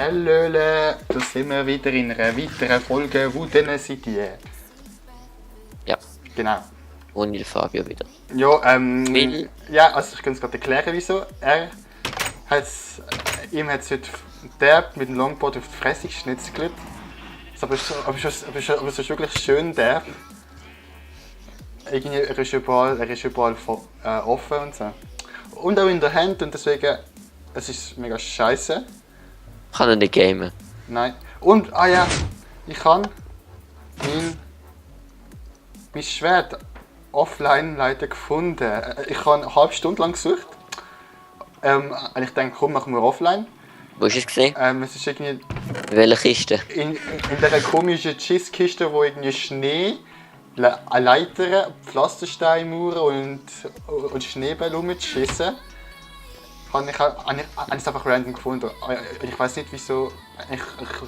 Hallöle, da sind wir wieder in einer weiteren Folge Wooden City. Ja. Genau. Und der Fabio wieder. Ja, Weil- ja, also ich kann es gerade erklären, wieso. Ihm hat es heute derb mit dem Longboard auf die Fresse geschnitzelt. Aber es ist wirklich schön derb. Irgendwie, er ist überall offen und so. Und auch in der Hand und deswegen, es ist mega scheiße. Kann er nicht gamen. Nein. Und, ich kann mein Schwert offline leider gefunden. Ich habe eine halbe Stunde lang gesucht. Und ich denke, komm, machen wir offline. Wo hast du es gesehen? Es ist irgendwie In welcher Kiste? in dieser komischen Cheese-Kiste, wo irgendwie Schnee, Leitern, Pflastersteinmauern und Schneebälle rumgeschissen. Habe ich es einfach random gefunden. Ich weiß nicht wieso. Ich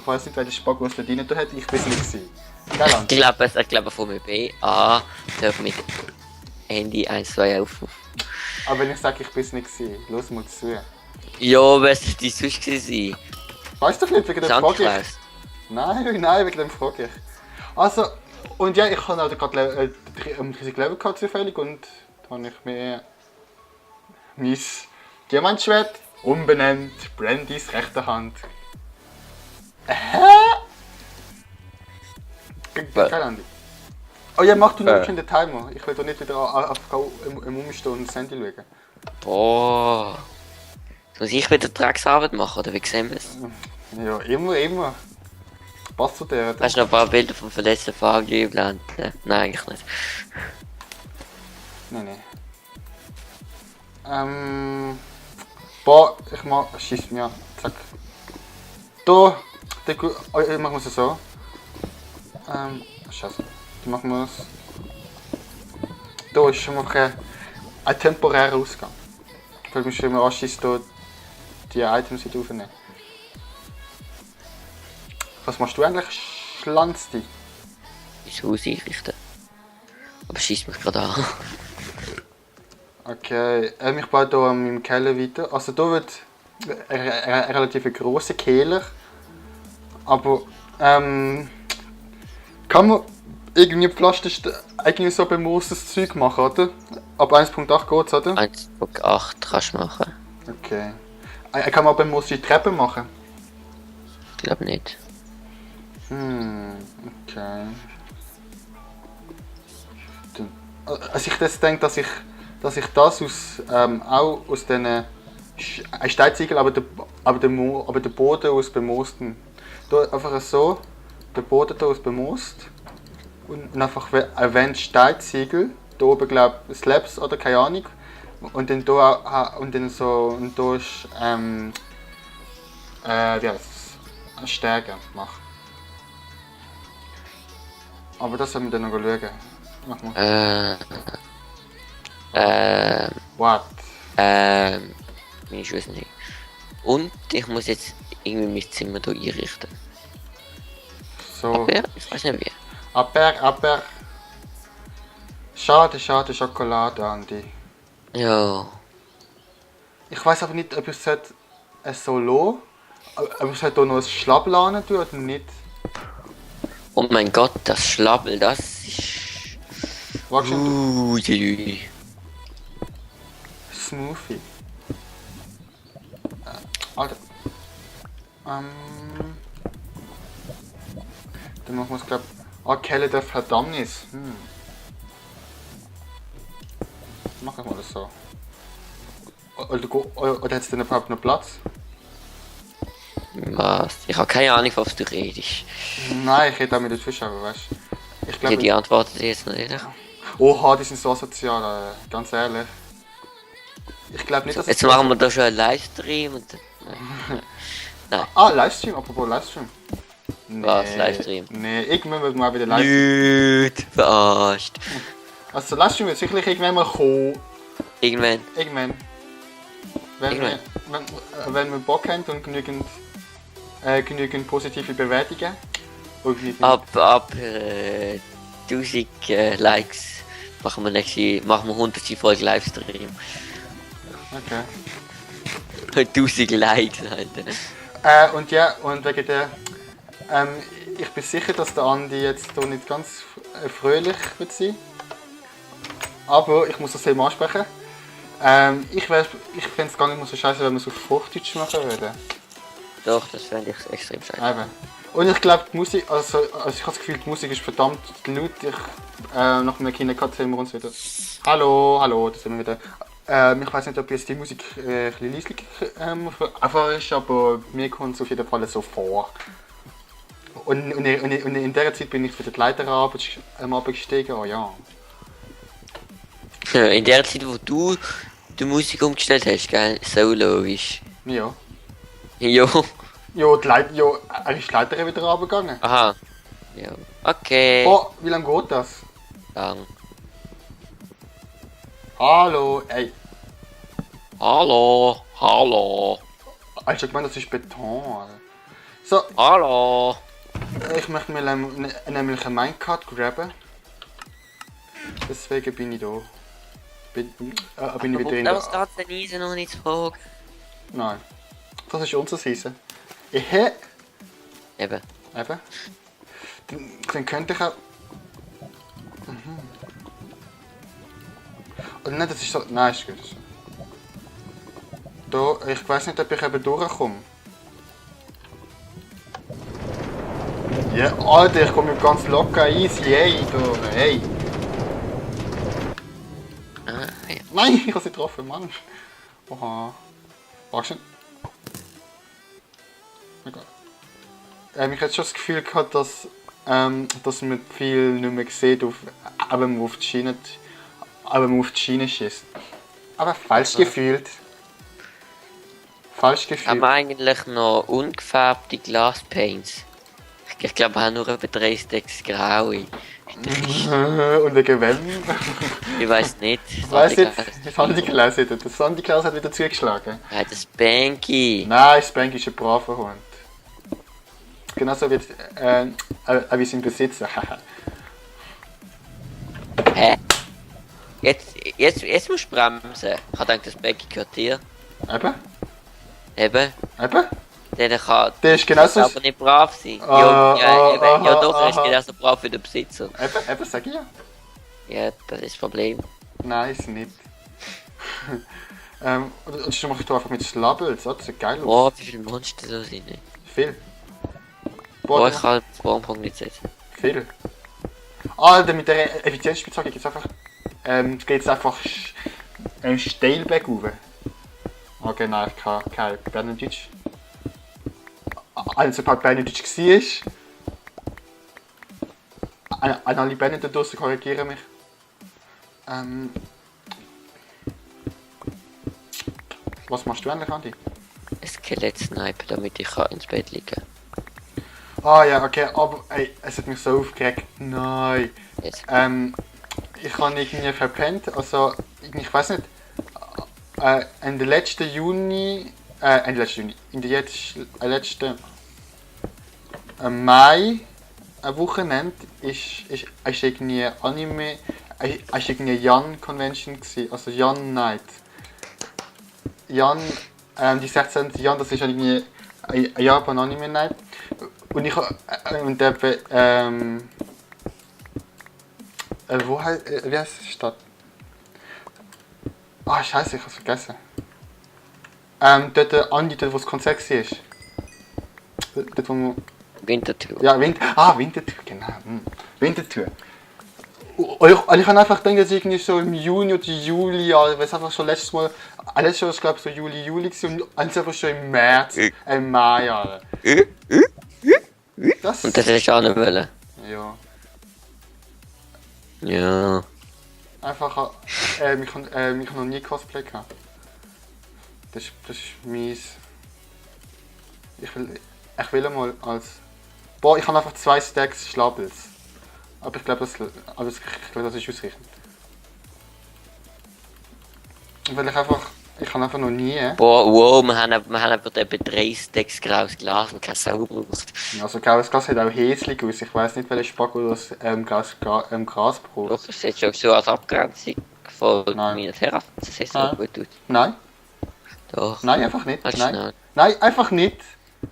weiß nicht, wer die Spackos da rein hat. Ich bin es nicht gewesen. Gell, Hans? Ich glaube von mir B. A. Darf mit Handy 1, 2 auf. Aber wenn ich sage, ich bin es nicht gewesen, los mal zu. Ja, was ist die sonst gewesen? Weißt du nicht, wegen dem Frage ich. Soundclass. Nein, wegen dem Frage ich. Also, und ja, ich habe auch gerade ein riesiges Level gehabt zufällig und da habe ich mir mein Diamantschwert umbenannt, Brandys rechte Hand. Geil, Andi. Oh ja, mach du nur schon den Timer. Ich will doch nicht wieder AFK im Umstehen und das Handy schauen. Boah. Jetzt muss ich wieder Drecksarbeit machen, oder wie sehen wir es? Ja, immer. Passt zu dir, oder? Hast du noch ein paar Bilder vom verletzten Fabio geplant? Nein, eigentlich nicht. Nein. Boah, schieß mir, zack. Da, machen wir es so. Scheiße. Dann machen wir es. Da ist schon mal ein temporärer Ausgang. Weil wir schon mal anschießen, da die Items wieder aufnehmen. Was machst du eigentlich, Schlanzti? Mein Haus einrichten. Aber schießt mich gerade an. Okay, ich baue hier an meinem Keller weiter. Also hier wird ein relativ grosser Keller. Aber kann man irgendwie irgendwie so bemoostetes Zeug machen, oder? Ab 1.8 geht's, oder? 1.8 kannst du machen. Okay. Kann man bemooste Treppen machen? Ich glaube nicht. Okay. Also ich das denke, dass ich das auch aus diesen Steinziegeln, aber der Boden aus bemoosten. Da einfach so, der Boden da aus bemoost und einfach ein Steinziegel, da oben glaube ich Slabs oder keine Ahnung und dann da und dann so und da ist wie heißt es? Stärke machen. Aber das sollen wir dann noch schauen. Mach mal. What? Meine Schuhe sind nicht. Und ich muss jetzt irgendwie mein Zimmer hier einrichten. So. Aber ja, ich weiß nicht wie. Aber. Schade, Schokolade, Andi. Ja. Ich weiß aber nicht, ob ich es so lassen, aber ich sollte hier noch ein Schlabblanen tun oder nicht. Oh mein Gott, das Schlabbel, das ist... Wagst du Ui. Smoothie? Alter. Dann machen wir es, glaube ich. Kelle der Verdammnis. Machen wir das so. Oder hat es denn überhaupt noch Platz? Was? Ich habe keine Ahnung, was du redest. Nein, ich rede auch mit den Zuschauern, weißt du. Ich Ja, glaube. die antworten jetzt noch nicht. Oha, die sind so asozial, ganz ehrlich. Ich glaube nicht, dass Jetzt machen wir da schon einen Livestream und... Nein. Livestream, apropos Livestream. Was, Livestream? Nee, irgendwann wird mal wieder Livestream. Nicht verarscht. Also Livestream wird sicherlich irgendwann mal kommen. Irgendwann. Irgendwann. Wenn wir Bock haben und genügend positive Bewertungen. Und genügend Ab 1000 Likes machen wir 100 Folge Livestream. Okay. 1000 Likes, Alter. Und ja, und wegen der... ich bin sicher, dass der Andi jetzt hier nicht ganz fröhlich wird sein. Aber ich muss das Thema ansprechen. Ich fände es gar nicht mehr so scheiße, wenn wir es auf Hochdeutsch machen würden. Doch, das fände ich extrem scheiße. Eben. Und ich glaube, die Musik, also ich habe das Gefühl, die Musik ist verdammt laut. Nach einem Kindercut sehen wir uns wieder. Hallo, da sind wir wieder. Ich weiß nicht, ob jetzt die Musik ein bisschen leislich ist, aber mir kommt es auf jeden Fall so vor. Und in dieser Zeit bin ich für die Leiterarbeit am Abend gestiegen, oh ja. In der Zeit, wo du die Musik umgestellt hast, gell? So logisch. Ja. Jo. Ja, er ist die Leiterin wieder runtergegangen. Aha. Ja. Okay. Oh, wie lange geht das? Lang. Hallo, ey. Hallo. Ich hab gemeint, das ist Beton, Alter. So, Hallo. ich möchte mir nämlich einen Minecart graben. Deswegen bin ich da. Bin ich wieder in der... Was darf denn Eisen noch nicht fragen? Nein. Das ist unser Season. Eben. Eben. Dann könnte ich auch... Oder nein, das ist so... Nein, ist gut. Da, ich weiß nicht, ob ich eben durchkomme. Ja, Alter, ich komme ganz locker, easy, hey, da, hey. Ah, ja. Nein, ich habe sie getroffen, Mann. Oha. Warte schon. Oh Gott. Ich hatte schon das Gefühl gehabt, dass man viel nicht mehr sieht, wenn man auf die Schiene schießt. Aber falsch gefühlt. Haben wir eigentlich noch ungefärbte Glaspaints? Ich glaube, wir haben nur etwa 3 Stacks graue. Und wegen wem? Ich weiß nicht. Weiss nicht, das Sandy Klaus hat. Das Sandy Klaus hat wieder zugeschlagen. Ja, das Banky. Nein, Spanky ist ein braver Hund. Genauso wie wie sein Besitzer. Hä? Jetzt musst du bremsen. Ich habe gedacht, das Banky gehört dir. Eben? Eben? Der kann Der ist genauso... aber nicht brav sein. Ah, Ja, doch, er ist genauso brav wie der Besitzer. Eben, sag ich ja. Ja, das ist das Problem. Nein, ist nicht. Und das mache ich da einfach mit Schlabels, das sieht geil aus. Boah, wie viele Monster da sind. Viel. Boah, ich kann den Spawnpunkt nicht setzen. Viel. Alter, mit der Effizienzspitzhacke geht's einfach... geht's einfach steil bergauf. Okay, nein, ich kann kein Berndeutsch. Also, sobald Berndeutsch war, an alle Berner da draussen korrigieren mich. Was machst du eigentlich, Andi? Ein Skelett snipen, damit ich ins Bett liegen kann. Ah ja, okay, aber ey, es hat mich so aufgeregt. Nein. Jetzt. Ich habe irgendwie verpennt, also ich weiß nicht. In der letzten letzten Mai, ein Wochenende, ist irgendwie Anime, ist irgendwie Jan Convention gewesen, also Jan Night. Jan, die 16. Jan, das ist irgendwie ein Japan Anime Night. Und ich wie heißt die Stadt? Ah, scheiße, ich hab's vergessen. Dort, Andi, dort wo das Konzert war. Dort wo wir... Winterthur. Ja, Winterthur, genau. Winterthur. Und ich habe einfach gedacht, dass irgendwie so im Juni oder Juli, ja, weil es einfach schon letztes Mal, letztes Jahr war es glaube ich so Juli gewesen, und alles einfach schon im März, im Mai, Alter. Das... Und das hättest du auch nicht wollen. Ja. Ja. Einfach, ich habe noch nie Cosplay gehabt. Das ist mies. Ich will mal als... Boah, ich habe einfach 2 Stacks Schlabels. Aber ich glaube, das ist ausreichend. Weil ich habe einfach noch nie... Boah, wow, wir haben einfach etwa 3 Stacks graues Glas und kein Sau braucht. Also graues Glas hat auch hässlich aus. Ich weiß nicht, welches Spacko das Gras braucht. Doch, das ist schon so als Abgrenzung von Nein. meiner Terrasse, dass es so Nein. gut tut. Nein, Doch. nein, einfach nicht. Halt Nein. schnell. Nein, einfach nicht.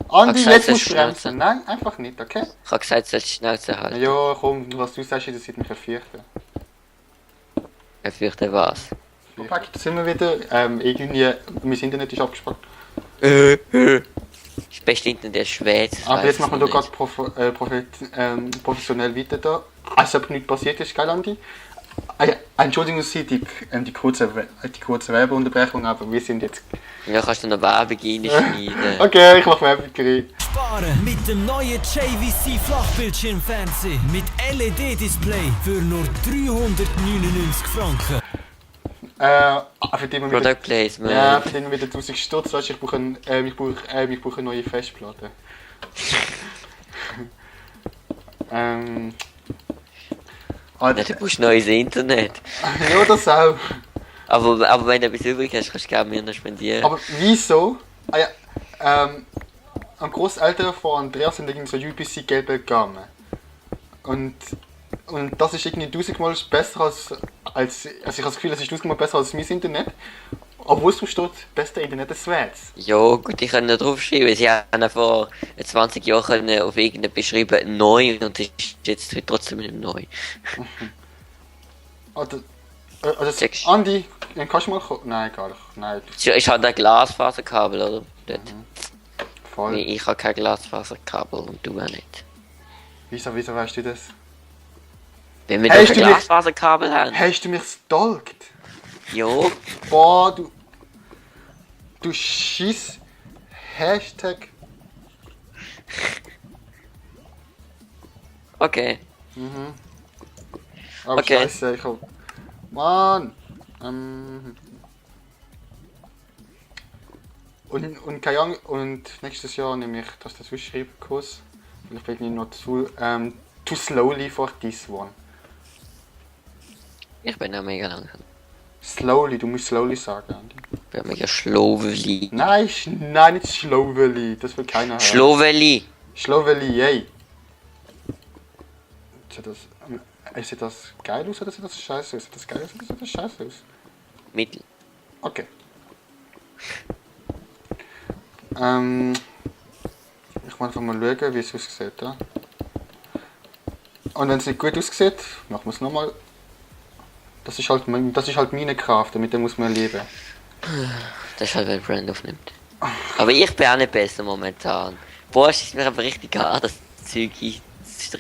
Andi, gesagt, jetzt musst du sollst du bremsen. Nein, einfach nicht, okay? Ich habe gesagt, du sollst die Schnauze halten. Ja, komm, was du sagst, das wird mich verfürchten. Ich fürchte was. Perfekt, da sind wir wieder. Irgendwie, mein Internet ist abgesperrt. Das beste Internet der Schweiz. Aber jetzt machen wir da gerade professionell weiter da. Als ob nichts passiert ist, gell, Andi? Entschuldigen Sie die kurze Werbeunterbrechung, aber wir sind jetzt... Ja, kannst du noch Werbung reinschneiden. Okay, ich mache Werbung rein. Sparen mit dem neuen JVC Flachbildschirmfernsehen mit LED-Display für nur 399 Franken. Für den wir Product wieder, Placement. ja, für den wir wieder 1000 Stutz, weißt du, ich brauche eine neue Festplatte. Ja, du brauchst neues Internet. Ja, das auch. Aber wenn du etwas übrig hast, kannst du gerne mir noch spendieren. Aber wieso? Am Grosseltern von Andreas sind irgendwie so UPC-Gelbe gegangen. Und das ist irgendwie 1000-mal besser als also ich habe das Gefühl, es ist 1000-mal besser als mein Internet. Obwohl es drauf steht, beste Internet der Schweiz. Ja, gut, ich kann da drauf schreiben. Sie haben vor 20 Jahren auf irgendeinem beschrieben neu und es ist jetzt trotzdem nicht neu. Also Checkst. Andi, kannst du mal kommen? Nein, gar nicht. Nein, Ich habe ein Glasfaserkabel, oder? Dort. voll. Nee, ich habe kein Glasfaserkabel und du auch nicht. Wieso weißt du das? Wenn wir Hast doch ein du mich- Glasfaserkabel haben. Hast du mich stalkt? Jo, Boah, du Schiss. Hashtag. okay. Aber Okay. scheiße, ich hab... Mann! Und keine Ahnung, und nächstes Jahr nehme ich das Schreibkurs. Vielleicht bin ich noch too slowly for this one. Ich bin auch mega langsam. Slowly, du musst slowly sagen, Andy. Ich bin mega schloweli. Nein, nein, nicht slowly, das will keiner hören. Schloweli. Slowly, yay. Sieht das geil aus oder sieht das scheiße aus? Sieht das geil aus oder sieht das scheiße aus? Mittel. Okay. Ich muss einfach mal schauen, wie es aussieht. Ja? Und wenn es nicht gut aussieht, machen wir es nochmal. Das ist halt meine Kraft, damit muss man leben. Das ist halt, wenn Brand aufnimmt. Aber ich bin auch nicht besser momentan. Boah, es ist mir einfach richtig an, das Zeug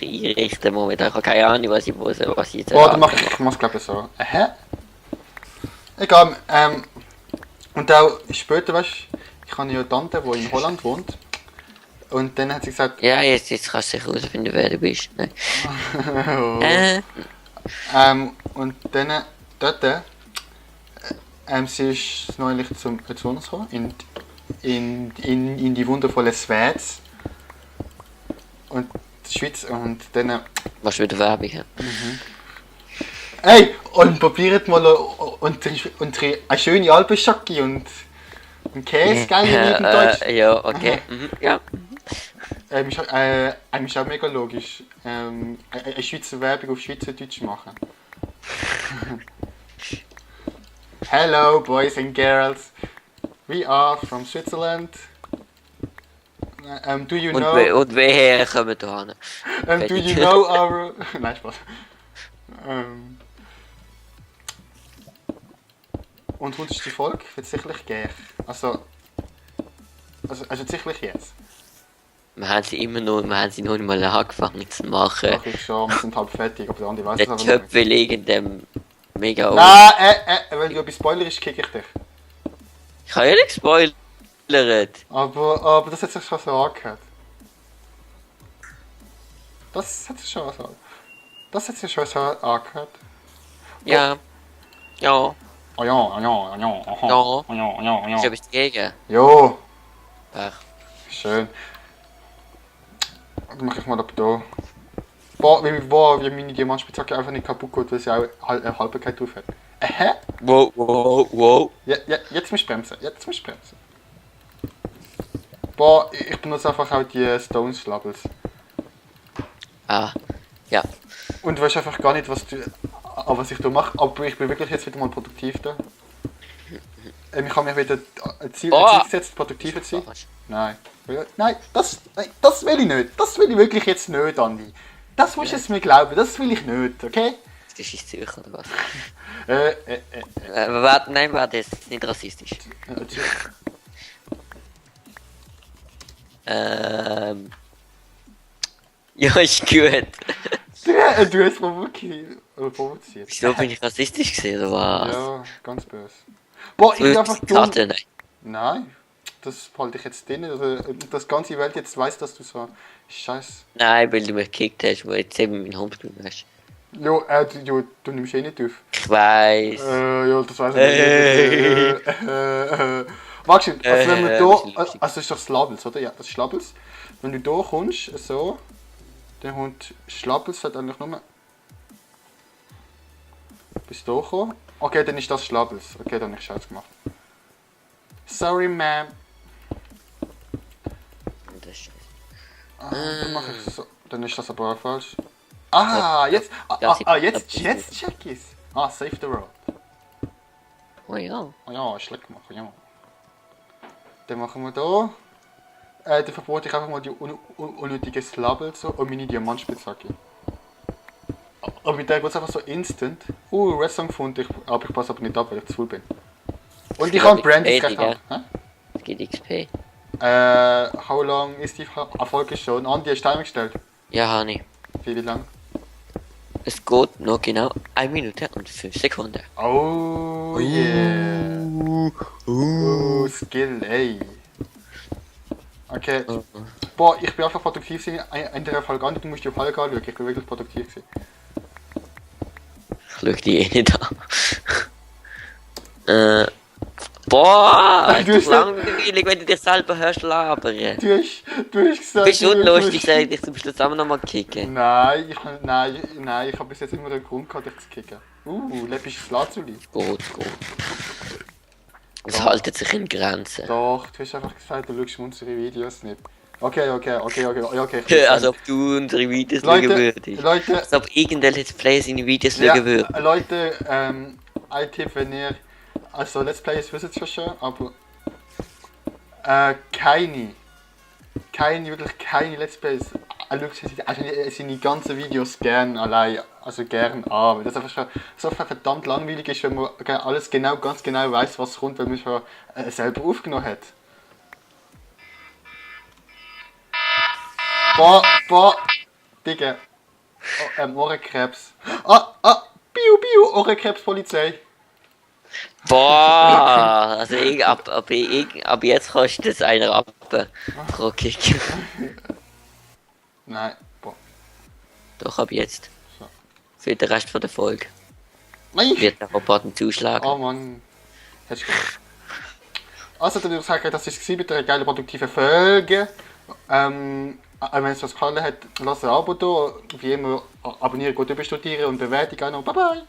einrichten momentan. Ich habe keine Ahnung, was ich jetzt Boah, dann ich mach's glaube ich so. Hä? Egal, und auch später, weißt du, ich habe ja eine Tante, die in Holland wohnt. Und dann hat sie gesagt, Ja, jetzt kannst du dich herausfinden, wer du bist. Nein. und dann dort, sie ist neulich zu uns gekommen, in die wundervolle Schweiz. Und die Schweiz und dann... Was wieder Werbung haben. Hey, und probiert mal eine schöne Alpenschacke und Käse, gell, in Deutsch. Ja, okay. Ja. Ist auch mega logisch. Eine Schweizer Werbung auf Schweizerdeutsch machen. Hello, boys and girls. We are from Switzerland. Do you know... Und woher kommen wir hin? do you know our... Nein, Spaß. Und 100. Folge wird sicherlich gehen. Also sicherlich jetzt. Wir haben sie nur nicht mal angefangen zu machen. Ach, ich schon, wir sind halb fertig, aber der andere weiß es Der aber Typ nicht. will irgendeinem mega... Nein, wenn du etwas spoilerst, kick ich dich. Ich habe ja nicht gespoilert. Aber das hat sich schon so angehört. Das hat sich schon so angehört. Ja. Ja. Oh ja, oh ja, oh ja, oh ja, Ja. oh ja, oh ja, oh Ist ja. etwas dagegen? Jo, Ach. schön. Dann mach ich mal ab da. Boah, wie meine Diamantspitzhacke einfach nicht kaputt geht, weil sie auch eine Halbigkeit drauf hat. Hä? Wow. Ja, jetzt musst du bremsen, Boah, ich benutze einfach auch die Stones Labels. Ah. Ja. Und du weißt einfach gar nicht, was ich da mache, aber ich bin wirklich jetzt wieder mal produktiv da. Ich habe mir wieder ein Ziel Oh. gesetzt, produktiver zu sein. Nein, Nein, das will ich nicht. Das will ich wirklich jetzt nicht, Andi. Das musst du jetzt mir glauben, das will ich nicht, okay? Das ist Zürich oder was? Nein, warte, das ist nicht rassistisch. Ja, ist gut. Du hast provoziert. Wieso bin ich rassistisch gesehen oder was? Ja, ganz böse. Boah, ich bin einfach dumm. Karte, nein. Nein, das halte ich jetzt drin. Also, das ganze Welt jetzt weiß, dass du so Scheiß. Nein, weil du mich gekickt hast, wo jetzt eben mein Homeschool hast. Jo, du nimmst eh nicht auf. Ich weiss. Ja, das weiß ich nicht. Warte schon, also wenn wir da. Also das ist doch Slabels, oder? Ja, das ist Schlabels. Wenn du da kommst, so, dann kommt Schlabels halt eigentlich nur. Bis da kommen. Okay, dann ist das Schlabels. Okay, dann habe ich Scheiß gemacht. Sorry, ma'am. Das ist scheiße. Dann mache ich so. Dann ist das aber auch falsch. Jetzt. Jetzt check ich's. Save the road. Oh ja. Ja, ist schlecht gemacht, ja. Dann machen wir da. Dann verbote ich einfach mal die unnötige Slabel so und meine Diamantspitzhacke. Aber mit der geht es einfach so instant. Red Song gefunden, aber ich passe aber nicht ab, weil ich zu faul bin. Und ich habe Brandys recht haben. Es geht XP. How long ist die Erfolg schon? Andi, hast du Timer gestellt? Ja, Hani. Wie lang? Es geht noch genau 1 Minute und 5 Sekunden. Oh yeah. Skill, ey. Okay. Boah, ich bin einfach produktiv gewesen. In der Folge an, du musst die Folge anschauen. Ich bin wirklich produktiv gewesen. Ich schau die eh nicht an. Boah, Du du hast- langweilig, wenn du dich selber hörst labern. Du hast gesagt... Bist du unlustig, soll ich dich zum Schluss auch nochmal kicken? Nein, ich habe bis jetzt immer den Grund gehabt, dich zu kicken. Läppisches Lazuli. Gut. Es haltet sich in Grenzen. Doch, du hast einfach gesagt, du schaust unsere Videos nicht. Okay. Als ob du unsere Videos schauen würdest. Leute, Als ob irgendein Let's Play seine Videos ja, schauen würde. Leute, ein Tipp, wenn ihr... Also Let's Plays wisst ihr schon, aber... wirklich keine Let's Plays. Schaut seine ganzen Videos gern allein, also gern an. Weil das einfach so verdammt langweilig ist, wenn man alles ganz genau weiß, was kommt, wenn man schon selber aufgenommen hat. Boah, Digga. Ohrenkrebs. Biu, Ohrenkrebspolizei. Boah, also ab jetzt kannst du das einer ab pro Kick. Nein, boah. Doch ab jetzt. So. Für den Rest von der Folge Nein! wird der Roboter zuschlagen. Oh Mann. Hättest du gemacht. Also, dann würde ich sagen, das war es mit einer geilen, produktiven Folge. Wenn es was gefallen hat, lasst ein Abo da. Wie immer, abonnieren, gut überstudieren und Bewertung auch noch. Bye bye!